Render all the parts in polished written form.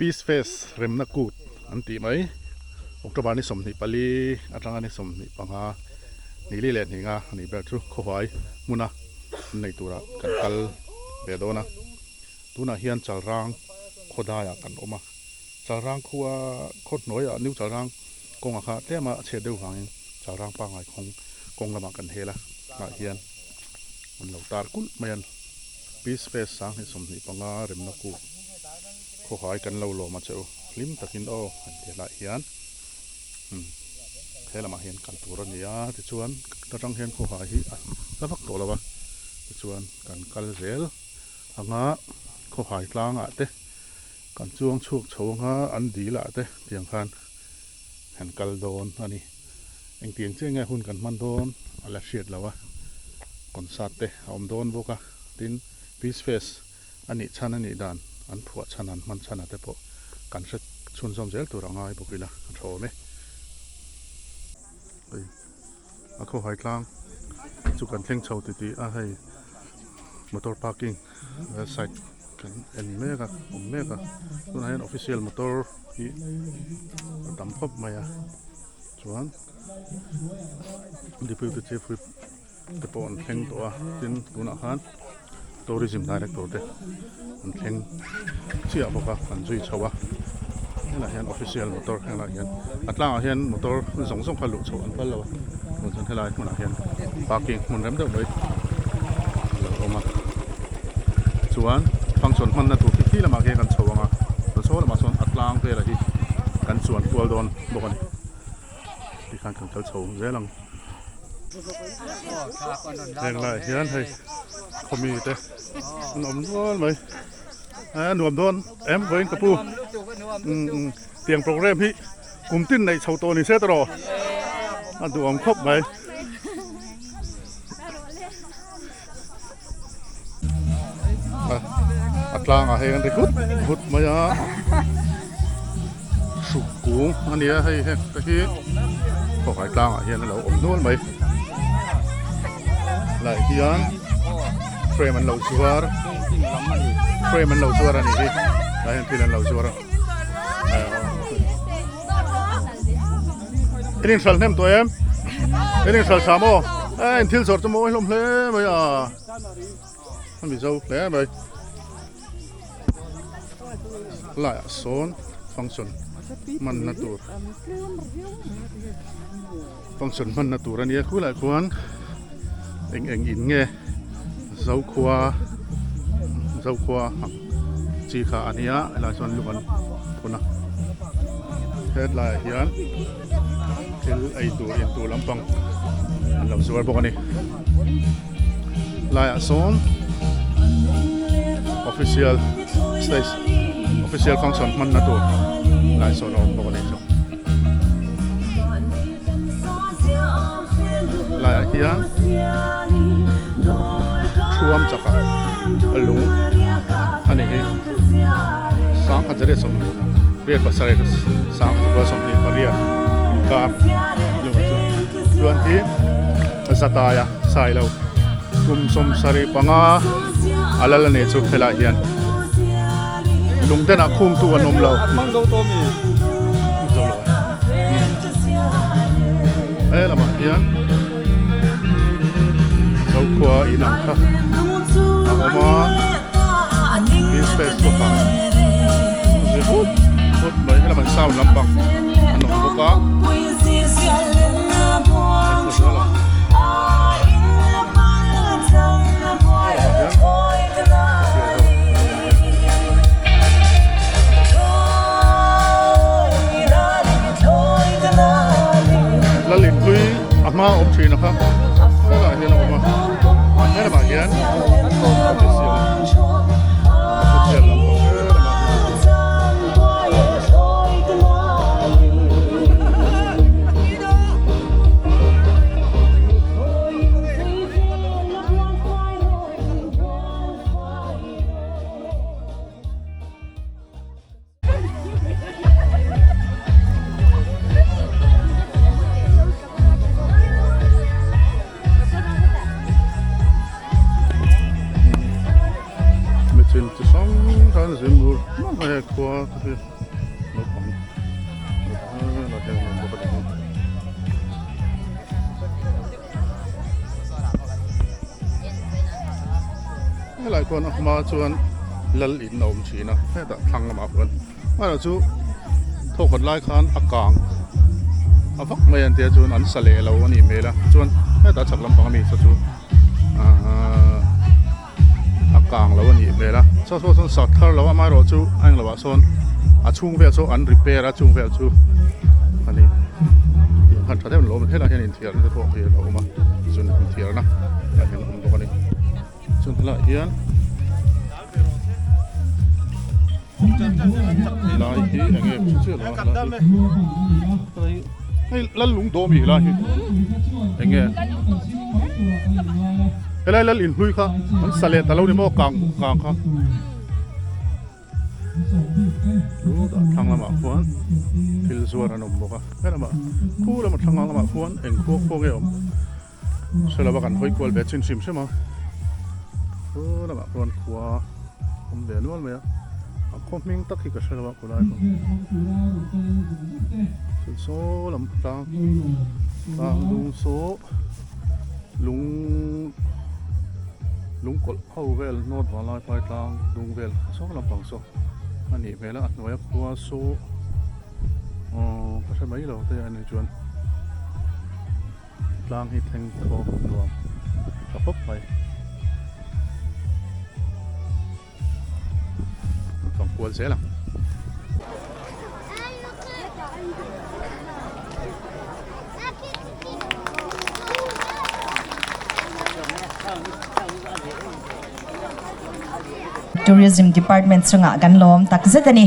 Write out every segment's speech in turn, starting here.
Peace Fest remna kut an tih mai. October ni 24 atanga ni 25 ni li leh hninga a nih ber chu khawhai hmuna an nei turah kan kal ve dawn a. Tunah hian Chalrang khawdaiah kan awm a. Chalrang khua khaw hnuaiah New Chalrang kawnga kha tlema a chhiat deuh vangin Chalrang pangngai khawng kawng lamah kan hel a. Tah hian an lo tar kulh mai a. Peace Fest 2025 remna kut khawhai kan lo lawm a che u. Hlim takin aw han ti hlai hian he lamah hian kal tur a ni a. Tichuan ta tang hian khawhai hi a hla vak tawh lo a. Tichuan kan kal zel anga khawhai tlangah te kan chuang chhuak chho anga an dil ah te tiang khan kan kal dawn a ni. Engtiang chiah nge hun kan hman dawn a la hriat lo a, concert te a awm dawn bawk a, tin Peace Fest a nih chhan a nih dan an phuah chhan an hman chhan ah te pawh kan hre chhunzawm zel tur a ngai bawk ila a tha awm e. Hei a khawhai tlang chu kan thleng chho titih a hei motor parking side kan en mek a awm mek a tunah hian official motor hi a tam khawp mai a chuan deputy chief whip te pawh an thleng tawh a tin tunah khan tourism director te an thleng chiah bawk a an zui chho a helaiah hian official motor helaiah hian a tlangah hian motor zawng zawng kha luh chhoh an phal lo a chuan helai hmunah hian parking hmun rem deuh mai a lo awm a chuan function hmanna tur khi khi lamah khian kan chho ang a chuan saw lamah sawn a tlang velah hi kan chuan kual dawn bawk a ni tikhan kan kal chho zel ang. Heng laiah hian hei khawmi te an awm nual mai a nuam dawn em vawiin ka pu tiang program hi kum tin neih chho tawh ni se tawh a duhawm khawp mai. A tlangah hei an ri hut hut mai a hruk kung a nia hei heng te hi khawhai tlangah hian a lo awm nual mai lai hian frame an lo zuar frame an lo zuar a nih hi lai hian thil an lo zuar a in inhralh hnem tawh em in inhralh tha maw e in thil zawrh chu mawi hlawm hle mai a a mizo hle mai laiah sawn function hmanna tur function hmanna tur a nia khulaiah khuan eng eng in nge zokhua zokhua ang chi kha a nia helaiah chuan lung an phun a hetlaiah hian thil ei tur in tur lampang an lo zuar bawk a ni laiah sawn official stage official function hmanna tur lai sawn a awm bawk a ni chu. Laiah hian thuam chakah a lung a ni hi sangkhat zariat sawmriat pasarih sangkhat zakua sawmhnih pariat inkar lung ah chuan chuan hi zataia sailo kum 75 a lal a nih chu helaiah hian lungten ah khungtu an awm lo. He lamah hian Zokhua in ang kha a awm a tin space pawh ah zi hut hut mai helamah sound lampang an awm bawk a. Lalin hlui a hma awm thin a kha helaiah hian a awm a helamah hian official official lampang helamah hian. Michin chi hrang hrang zim ur hmak mai a khua te hi. Helai khuan a hma chuan lal in a awm thin a hetah thlang lamah khuan amaherawh chu thawkhat lai khan a kang a vak mai an tia chuan an sa leh lo a nih hmel a chuan hetah chhak lampang ami saw chu ahh a kang lo a nih hmel a saw saw sawn sak thar lo a amaherawh chu a englo ah sawn a chhung vel saw an repair a chung vel chu a ni tiang khan tha deuh an lo awm a helaiah hian inthiarna te pawh hi a lo awm a chuan inthiarna ah hian a awm bawk a ni. Chuan helaiah hian helai hi eng nge hmu chiah lo a helai hi hei lal lung dawm i helai hi eng nge helai lal inhlui kha an sa leh ta lo ni maw kang kang kha. Chutah thlang lamah khuan thil zuar an awm bawk a helamah khu lama thlang lamah khuan eng khua khua nge awm hre lova kan hawi kual ve chin hrim hrim a khu lamah khuan khua awm ve nual mai a a khaw hming tak hi ka hre lo a khulai pawh chuan saw lam tlang tlang dung saw lung lungkawlh. Ho vel North Vanlai phai tlang dung vel saw lampang saw a nih hmel a a hnuaia khua saw aww ka hre mai lo te a nih chuan tlang hi thleng thawk nuam tha khawp mai fang kual zel ang. Tourism Department chungah kan lawm takzet a ni.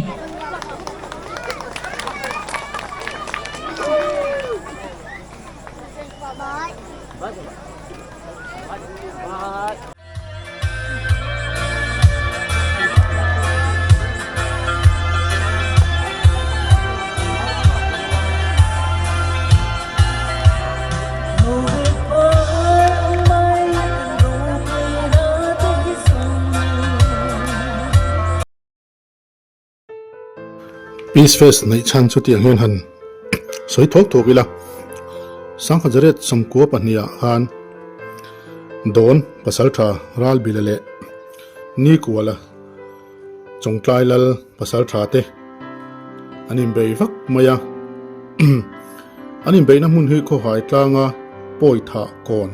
Peace Fest neih chhan chu tiang hian han sawi thawk thawk ila, Sangha Jaret sawmkua pahniha khan Dawn Pasaltha Ralbila leh Nikuala Chawngtlai Lal Pasaltha te an inbei vak mai a, an inbeihna hmun hi khawhai tlanga Pawithah kawn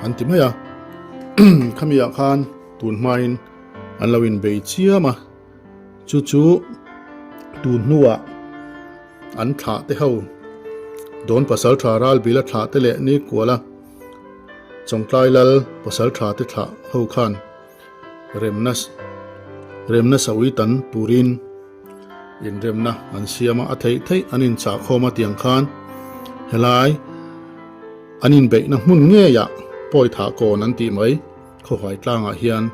an ti mai a, khami ah khan tun hmain an lo inbei chiam a. Chu chu tun hnuah an thlah te ho Dawn pasal tha ral bila thlah te leh Nikuala Chawngtlai Lal pasal tha te thlah ho khan remna remna sawi tan turin inremna an siam a, a theih theih an inchah khawm a tiang khan helai an inbeihna hmun ngeiah Pawithah kawn an tih mai. Khawhai tlangah hian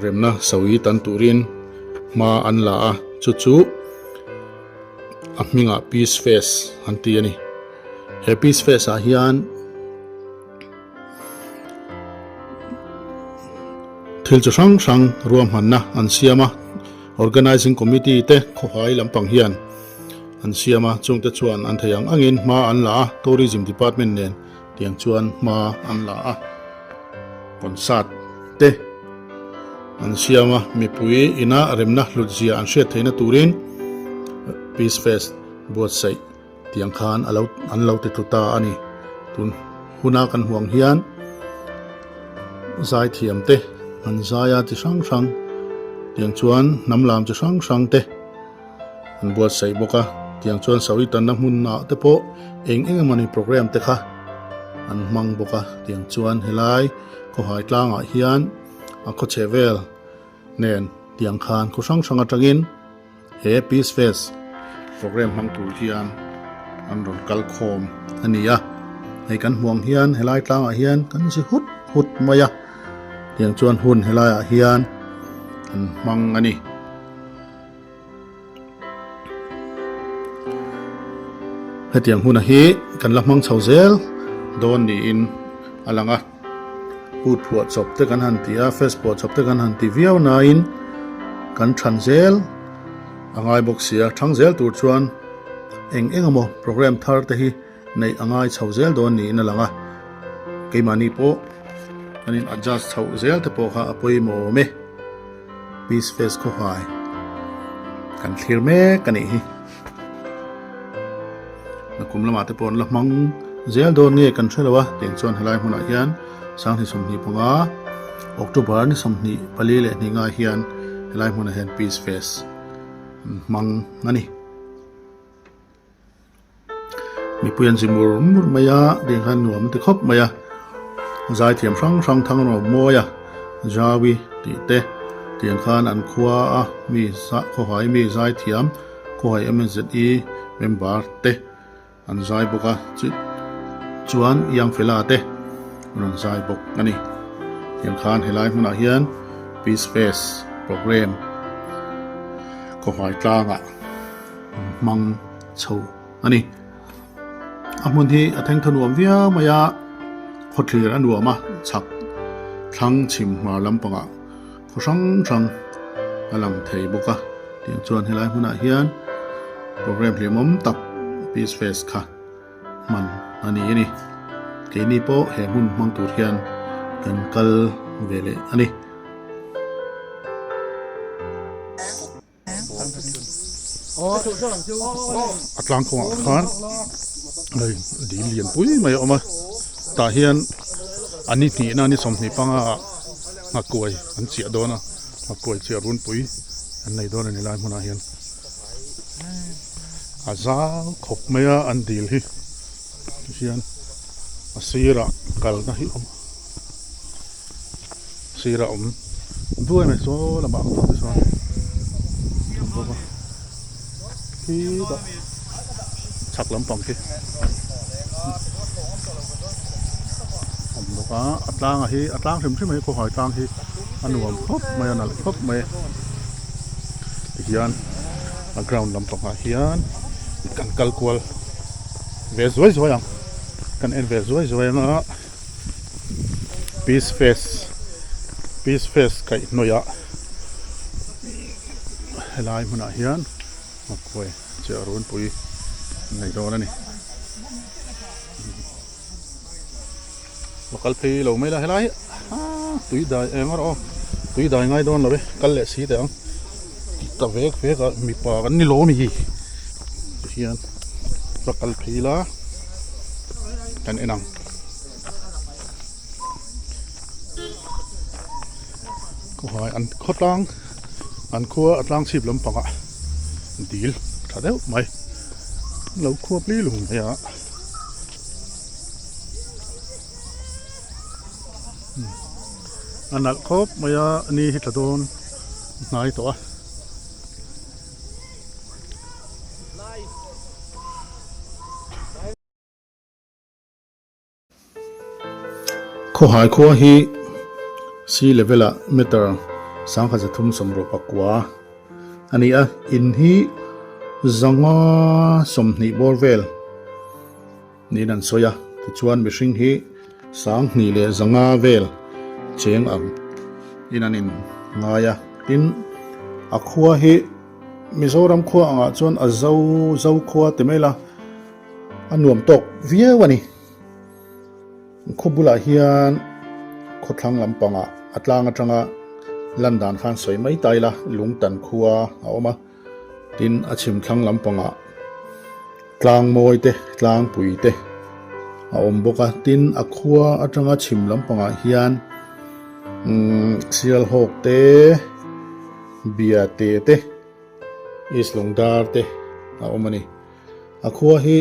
remna sawi tan turin hma an la a, chu chu a hmingah Peace Fest an ti a ni. He Peace Fest ah hian thil chi hrang hrang ruahmanna an siam a, Organising Committee te khawhai lampang hian an siam a, chungte chuan an thei ang angin hma an la a, Tourism Department nen Tiang chuan hma an la a, concert te an siam a, mipui ina remna hlut zia an hriat theihna turin Peace Fest buatsaih tiang khan a lo an lo ti tlu ta a ni. Tun huna kan hmuh ang hian zaithiam te an zai a chi hrang hrang tiang chuan hnam lam chi hrang hrang te an buatsaih bawk a tiang chuan sawi tanna hmunah te pawh eng eng emawni program te kha an hmang bawk a tiang chuan helai khawhai tlangah hian a khawchhe vel nen tiang khan khaw hrang hrang atangin he peace fest program hmang tur hian an rawn kal khawm a ni a hei kan hmuang hian helai tlangah hian kan zi hut hut mai a tiang chuan hun helaiah hian an hmang a ni. Hetiang huna hi kan la hmang chho zel dawn niin a lang a, kut phuah chawp te kan han ti a, face phuah chawp te kan han ti viau nain kan than zel a ngai bawk si a, thang zel tur chuan eng eng emaw program thar te hi neih a ngai chho zel dawn niin a lang a, keimahni pawh. Kan in adjust chhoh zel te pawh kha a pawimawh awm e. Peace Fest khawhai kan thlir mek a nih hi. Nakum lamah te pawh an la hmang zel dawn nge kan hre lo a, tiang chuan helai hmunah hian sanghnih 25 October ni 24 leh hnih ngah hian helai hmunah hian Peace Fest an hmang a ni. Mipui an zi mur mur mai a, tiang khan nuam an ti khawp mai a, zaithiam hrang hrang thang rawh mawi a, Jawi tih te tiang khan an khua a mi khawhai mi zaithiam khawhai MNZE member te an zai bawk a, chuan Iangfela te an rawn zai bawk a ni. Tiang khan helai hmunah hian Peace Fest programme khawhai tlangah an hmang chho a ni. A hmun hi a thengthaw nuam viau mai a, khawthlir a nuam a, chhak thlang chhim hmar lampangah khaw hrang hrang a lang thei bawk a. Tiang chuan helai hmunah hian programme hlimawm tak Peace Fest kha hman a ni a ni. Keini pawh he hmun hmang tur hian kan kal ve leh a ni. A tlang kawngah khan hei dil lian pui mai a awm a tah hian a ni hnihna ni 25 ah nghakuai an chiah dawn a nghakuai chiah runpui an nei dawn a ni lai hmunah hian a zau khawp mai a an dil hi tihian a sirah kalna hi a awm a. Sir a awm duai mai saw lamah ang te chuan awm bawk a khitah chhak lampang khi awm bawk a a tlangah hi a tlang hrim hrim a hi khawhai tlang hi a nuam khawp mai a nalh khawp mai tihian a ground lampangah hian kan kal kual ve zuai zuai ang kan en ve zuai zuai ang a. Peace Fest Peace Fest kaihhnawih ah helai hmunah hian nghakuai chiah runpui an nei dawn a ni. Va kal phei lo mai la helai hi aa tui dai eng erawh aw tui dai ngai dawn lo e kal leh si teh ang tih ta vek vek a mipa kan ni lo a mi tihian va kal phei la kan en ang. Khawhai an khawtlang an khua a tlang chhip lampangah dil tha deuh mai an lo khuap li lung mai a a nalh khawp mai a ni hi tla dawn hnai tawh a. Khawhai khua hi sea level ah meter 1369 a ni a, in hi 520 bawr vel niin an sawi a, tichuan mihring hi 2100 vel cheng ang in an in ngai a, tin a khua hi Mizoram khua angah chuan a zo zo khua ti mai la. A nuam tawk viau a ni. Khaw bulah hian khawthlang lampangah a tlang atanga lan dan khan sawi mai ta ila lungtan khua a awm a, tin a chhim thlang lampangah tlang mawi te tlangpui te a awm bawk a, tin a khua atanga chhim lampangah hian umm sialhawk te biate te East Lungdar te a awm a ni. A khua hi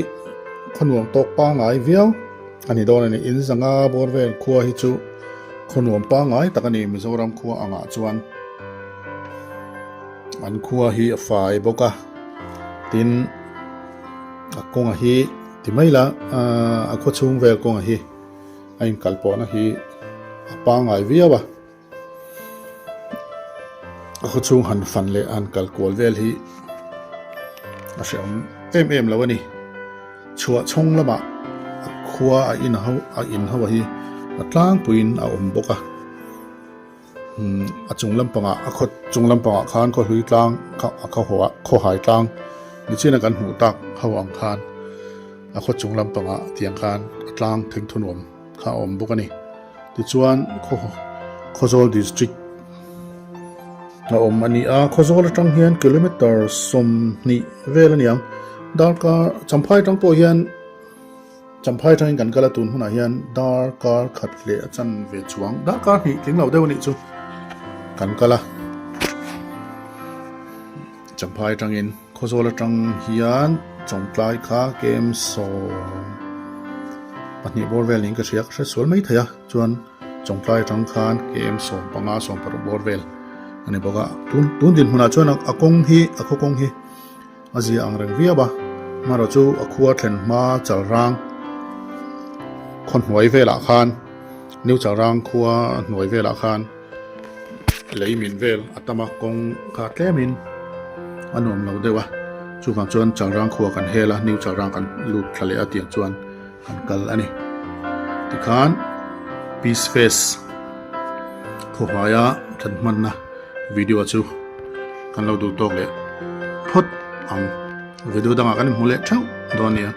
khaw nuam tawk pangngai viau a ni dawn a ni. In zanga bawr vel khua hi chu khaw nuam pangngai tak a ni Mizoram khua angah chuan an khua hi a fai bawk a tin a kawnga hi ti mai la a khaw chhung vel kawnga hi a inkal pawhna hi a pangngai viau a. A khaw chhung han fan leh han kal kual vel hi a hrehawm em em lo a ni. Chhuah chhawng lamah a khua a in ho a in ho hi a tlangpuiin a awm bawk a. Umm a chung lampangah a khaw chung lampangah khan khaw hlui tlang kha a khaw haw ah khaw hai tlang nichina kan hmuh tak ho ang khan a khaw chung lampangah tiang khan a tlang thengthu nuam kha a awm bawk a ni. Tichuan Khawzawl District a awm a ni a, Khawzawl atang hian kilometer 20 vel a ni ang. Darkar Champhai atang pawh hian Champhai atangin kan kal a tun hunah hian darkar khat leh a chan ve chuang darkar hnih tling lo deuh a nih chu kan kal a. Champhai atangin Khawzawl atang hian Chawngtlai kha kem 12 bawr vel niin ka hria ka hre sual mai thei a chuan Chawngtlai atang khan kem 15 16 bawr vel a ni bawk a tun tun dinhmunah chuan a kawng hi a khaw kawng hi a zia ang reng viau a hmarawh chu a khua thlen hma Chalrang khaw hnuai velah khan New Chalrang khua hnuai velah khan. Lei min vel a tam a, kawng kha tlemin a nuam lo deuh a, chuvang chuan Chalrang khua kan hel a, New Chalrang kan lut thla leh a tiang chuan kan kal a ni. Tikhan Peace Fest khawhaia kan hmanna video chu kan lo duh tawk leh phawt ang. Video dangah kan inhmu leh theuh dawn nia.